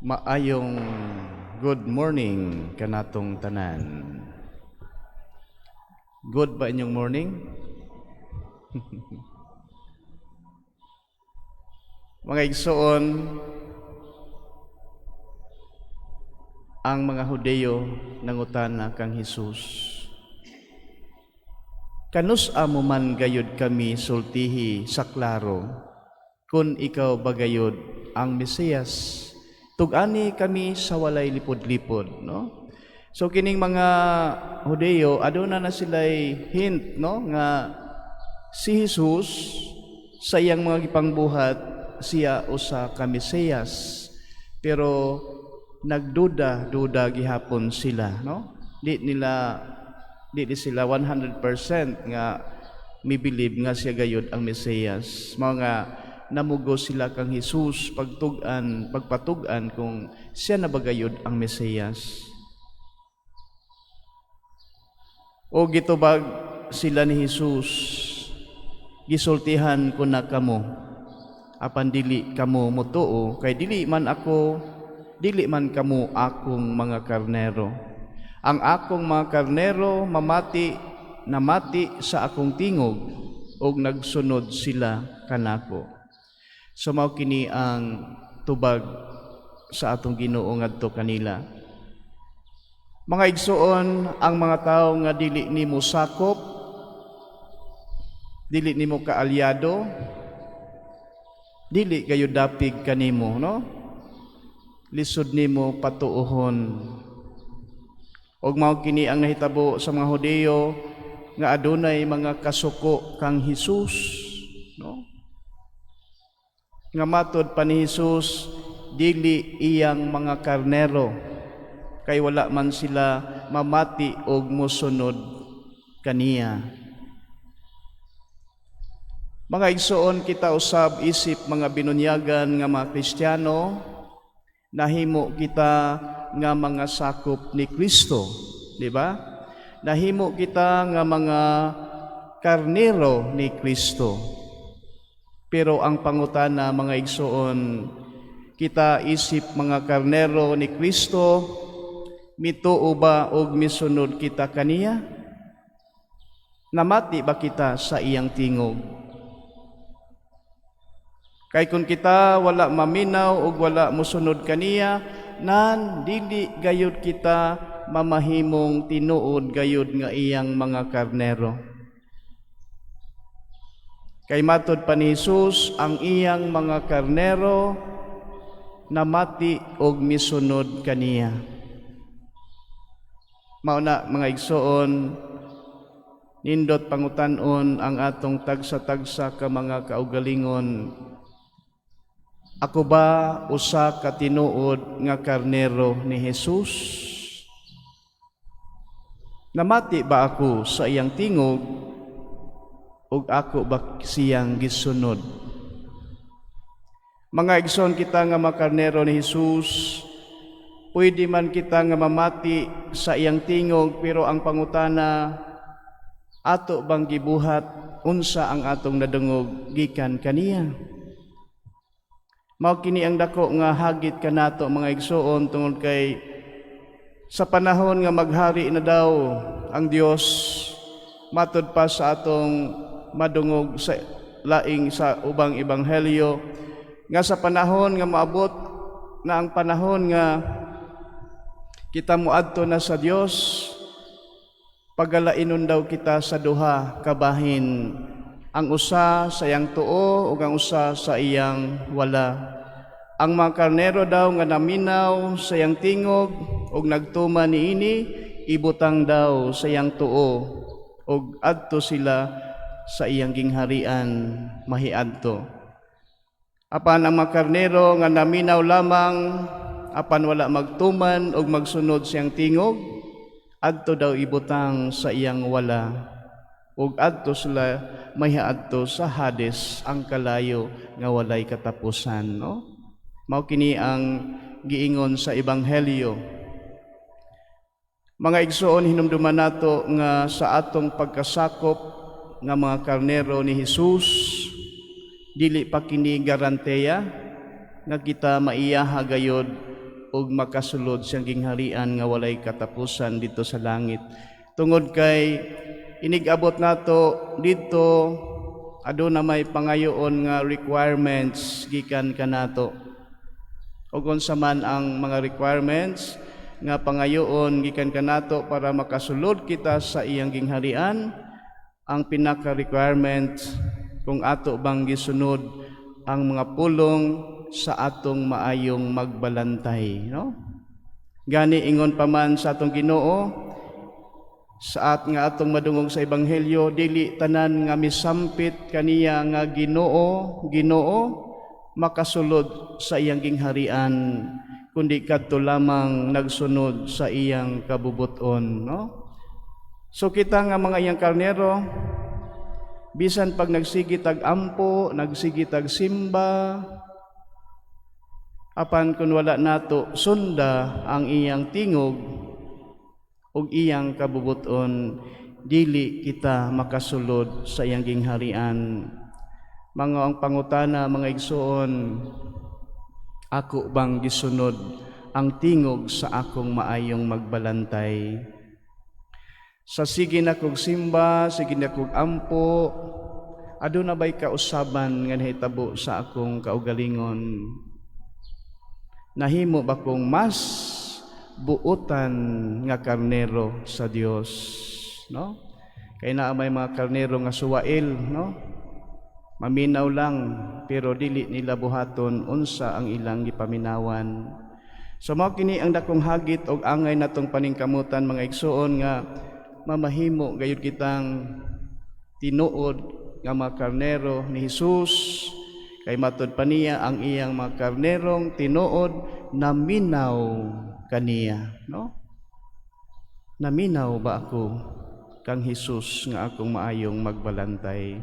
Maayong good morning kanatong tanan. Good ba inyong morning? Mga igsoon, ang mga Hudeyo nangutana kang Hesus. Kanus-a mo man gayud kami sultihi sa klaro kung ikaw ba gayud ang Mesiyas? Tug-ani kami sa walay lipod-lipod, no? So kining mga Hudeyo, aduna na sila'y hint, no, nga si Jesus sa iyang mga gipangbuhat, siya usa ka Mesiyas. Pero nagduda-duda gihapon sila, no? Di sila 100% nga mibilib nga siya gayud ang Mesiyas. Mga namugo sila kang Jesus pagtug-an, pagpatug-an kung siya na ba gayud ang Mesiyas. O gitubag sila ni Jesus, gisultihan ko na kamo, apan dili kamo motuo, kay dili man ako, dili man kamo akong mga karnero. Ang akong mga karnero mamati, namati sa akong tingog, ug nagsunod sila kanako. So mao kini ang tubag sa atong Ginoo ngadto kanila. Mga igsoon, ang mga tawo nga dili nimo sakop, dili nimo kaalyado, dili kayo dapig kanimo, no? Lisod nimo patuohon. Og mao kini ang nahitabo sa mga Hudiyo nga adunay mga kasuko kang Hesus, no? Nga matod pa ni Hesus, dili iyang mga karnero, kay wala man sila mamati og mosunod kaniya. Mga igsoon, kita usab isip mga binunyagan nga mga Kristiyano, nahimo kita nga mga sakop ni Kristo, di ba? Nahimo kita nga mga karnero ni Kristo. Pero ang pangutana, mga igsoon, kita isip mga karnero ni Kristo, mituo ba og misunod kita kaniya? Namati ba kita sa iyang tingog? Kay kung kita wala maminaw og wala mosunod kaniya, nan dili gayud kita mamahimong tinuod gayud nga iyang mga karnero. Kay matod pa ni Jesus, ang iyang mga karnero namati og misunod kaniya. Mao na, mga igsoon, nindot pangutan-on ang atong tagsa-tagsa ka mga kaugalingon. Ako ba usa ka tinuod nga karnero ni Jesus? Namati ba ako sa iyang tingog ug ako ba siyang gisunod? Mga igsoon, kita nga mga karnero ni Jesus, pwede man kita nga mamati sa iyang tingog, pero ang pangutana, ato bang gibuhat unsa ang atong nadungog gikan kaniya? Mao kini ang dako nga hagit kanato, mga igsoon, tungod kay sa panahon nga maghari na daw ang Dios, matod pa sa atong madungog sa laing sa ubang ebanghelyo, nga sa panahon nga maabot na ang panahon nga kita moadto na sa Dios, pagalainon daw kita sa duha kabahin, ang usa sa iyang tuo ug ang usa sa iyang wala. Ang mga karnero daw nga naminaw sa iyang tingog ug nagtuman niini, ibutang daw sa iyang tuo ug adto sila sa iyang gingharian mahiadto. Apan ang mga karnero nga naminaw lamang apan wala magtuman ug magsunod siyang tingog, adto daw ibutang sa iyang wala ug adto sila mahiadto sa Hades, ang kalayo nga walay katapusan, no? Mao kini ang giingon sa ebanghelyo. Mga igsoon, hinumduman nato nga sa atong pagkasakop nga mga karnero ni Hesus, dili pa kini garanteya nga kita maiyaha gayod. ug makasulod sa gingharian nga walay katapusan dito sa langit. Tungod kay inig-abot nato dito, aduna may pangayoon nga requirements gikan kanato. Ug unsa man ang mga requirements nga pangayoon gikan kanato para makasulod kita sa iyang gingharian? Ang pinaka requirement, kung ato bang gisunod ang mga pulong sa atong maayong magbalantay, no? Gani ingon pa man sa atong Ginoo sa at nga atong madungog sa ebanghelyo, dili tanan nga misampit kaniya nga "Ginoo, Ginoo" makasulod sa iyang gingharian, kundi kadto lamang nagsunod sa iyang kabubuton, no? So kita nga mga iyang karnero, bisan pag nagsige tag ampo, nagsige tag simba, apan kung wala nato sunda ang iyang tingog ug iyang kabubuton, dili kita makasulod sa iyang gingharian. Mga ang pangutana, mga igsoon, ako bang gisunod ang tingog sa akong maayong magbalantay? Sa sige na kog simba, sige na kog ampo, aduna ba'y kausaban nga nahitabo sa akong kaugalingon? Nahimo ba kong mas buutan nga karnero sa Dios, no? Kay naa may mga karnero nga suwail, no? Maminaw lang pero dili nila buhaton unsa ang ilang gipaminawan. So mao kini ang dakong hagit og angay natong paningkamutan, mga igsuon, nga mamahimo gayud kitang tinuod nga mga karnero ni Hesus, kay matud pa niya, ang iyang mga karnerong tinuod naminaw kaniya, no? Naminaw ba ako kang Hesus nga akong maayong magbalantay?